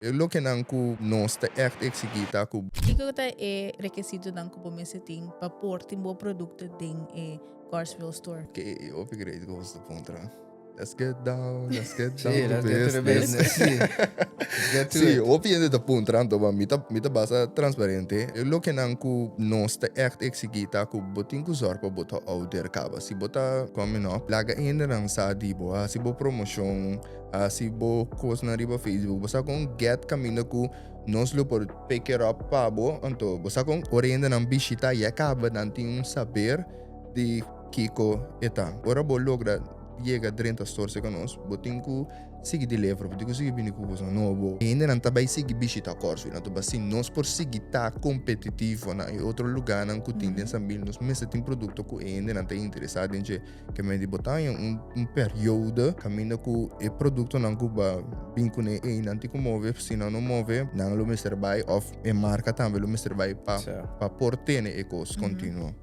E lokenan ku nos ta ègt eksigí ta ku. Kiko ta e rekisitonan ku bo mester tin pa por tin bo produkto den e Carsville store? Oké, hopi great ku boso ta puntra. Let's get down, let's get down Sí, to let's get to the business. business. Sí. Let's get to Sí, it. hopi hende ta puntra anto, ma mi ta basta transparente. E lokenan ku nos ta ègt eksigí ta ku bo tin ku zòrg pa bo ta ouder kaba. Si bo ta coming up, laga hendenan sa di bo, hasi bo promoshon, Hasi bo kosnan riba Facebook. Bo sa kon get kaminda ku nos lo por pick it up pa bo. Anto bo sa kon ora hendenan bishita ya kaba nan tin un saber di kiko e ta. Ora bo logra yega drenta store serka nos, bo tin ku sigui deliver, bo tin ku sigui bini ku kosnan nobo. Hendenan ta bai sigui bishita Kòrsou. Anto pa si nos por sigui ta kompetitivo na e otro lugánan ku tin den Sambil, nos mester tin produkto ku e hendenan ta interesá den dje. Ke men di bo ta haña un periodo kaminda ku e produktonan ku ba bin kuné ei nan tin ku move, si nan no move nan lo mester bai òf e marka tambe lo mester bai pa pa por tene e kos kontinuo.